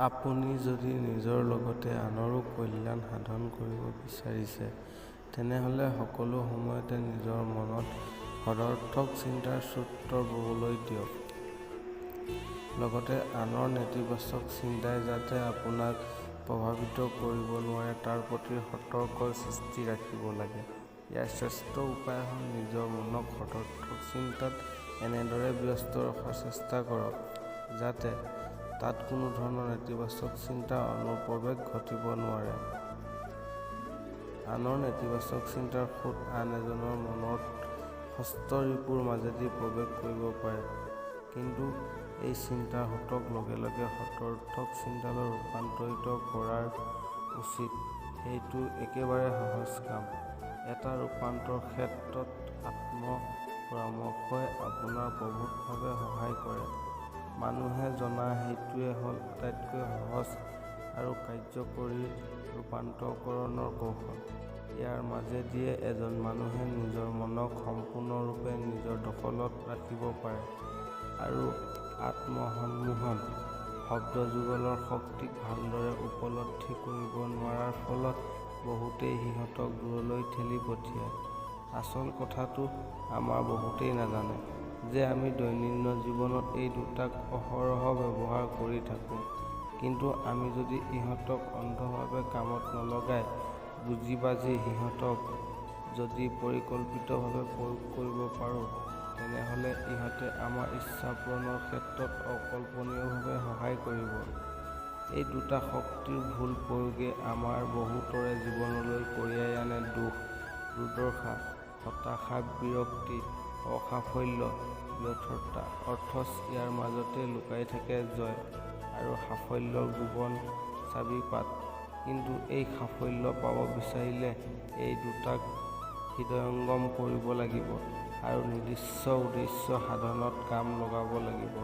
আপুনি যদি নিজৰ লগতে আনৰো কল্যাণ সাধন কৰিব বিচাৰিছে তেনেহলে সকলো সময়তে নিজৰ মনত সদৰ্থক চিন্তাৰ স্ৰোত ববলৈ দিয়ক। লগতে আনৰ নেতিবাচক চিন্তাই যাতে আপোনাক প্ৰভাৱিত কৰিব নোৱাৰে তাৰ প্ৰতি সতৰ্ক দৃষ্টি ৰাখিব লাগে। ইয়াৰ শ্ৰেষ্ঠ উপায় হ'ল নিজৰ মনক সদৰ্থক চিন্তাত এনেদৰে ব্যস্ত ৰখাৰ চেষ্টা কৰক, যাতে তাত কোনো ধৰণৰ নেতিবাচক চিন্তাৰ অনুপ্ৰৱেশ ঘটিব নোৱাৰে। আনৰ নেতিবাচক চিন্তাৰ সোঁত আন এজনৰ মনত ষষ্ঠৰিপুৰ মাজেদি প্ৰৱেশ কৰিব পাৰে, কিন্তু এই চিন্তাৰ সোঁতক লগে লগে সদৰ্থক চিন্তালৈ ৰূপান্তৰিত কৰাৰ উচিত সেইটো একেবাৰে সহজ কাম। এটা ৰূপান্তৰৰ ক্ষেত্ৰত আত্ম-পৰামৰ্শই আপোনাক প্ৰভূতভাৱে সহায় কৰে। মানুহে জনা সেইটোৱে হ'ল আটাইতকৈ সহজ আৰু কাৰ্যকৰী ৰূপান্তৰকৰণৰ কৌশল। ইয়াৰ মাজেদিয়ে এজন মানুহে নিজৰ মনক সম্পূৰ্ণৰূপে নিজৰ দখলত ৰাখিব পাৰে আৰু আত্মসন্মোহন শব্দযুগলৰ শক্তিক ভালদৰে উপলব্ধি কৰিব নোৱাৰাৰ ফলত বহুতেই সিহঁতক দূৰলৈ ঠেলি পঠিয়ায়। আচল কথাটো আমাৰ বহুতেই নাজানে যে আমি দৈনন্দিন জীৱনত এই দুটাক অহৰহ ব্যৱহাৰ কৰি থাকোঁ, কিন্তু আমি যদি ইহঁতক অন্ধভাৱে কামত নলগাই বুজিবাজি সিহঁতক যদি পৰিকল্পিতভাৱে প্ৰয়োগ কৰিব পাৰোঁ, তেনেহলে ইহঁতে আমাৰ ইচ্ছাপূৰণৰ ক্ষেত্ৰত অকল্পনীয়ভাৱে সহায় কৰিব। এই দুটা শক্তিৰ ভুল প্ৰয়োগে আমাৰ বহুতৰে জীৱনলৈ কঢ়িয়াই আনে দুখ, দুৰ্দশা, হতাশা, বিৰক্তি, অসাফল্য, ব্যৰ্থতা অথচ ইয়াৰ মাজতেই লুকাই থাকে জয় আৰু সাফল্যৰ গোপন চাবিপাত। কিন্তু এই সাফল্য পাব বিচাৰিলে এই দুটাক হৃদয়ংগম কৰিব লাগিব আৰু নিৰ্দিষ্ট উদ্দেশ্য সাধনত কাম লগাব লাগিব।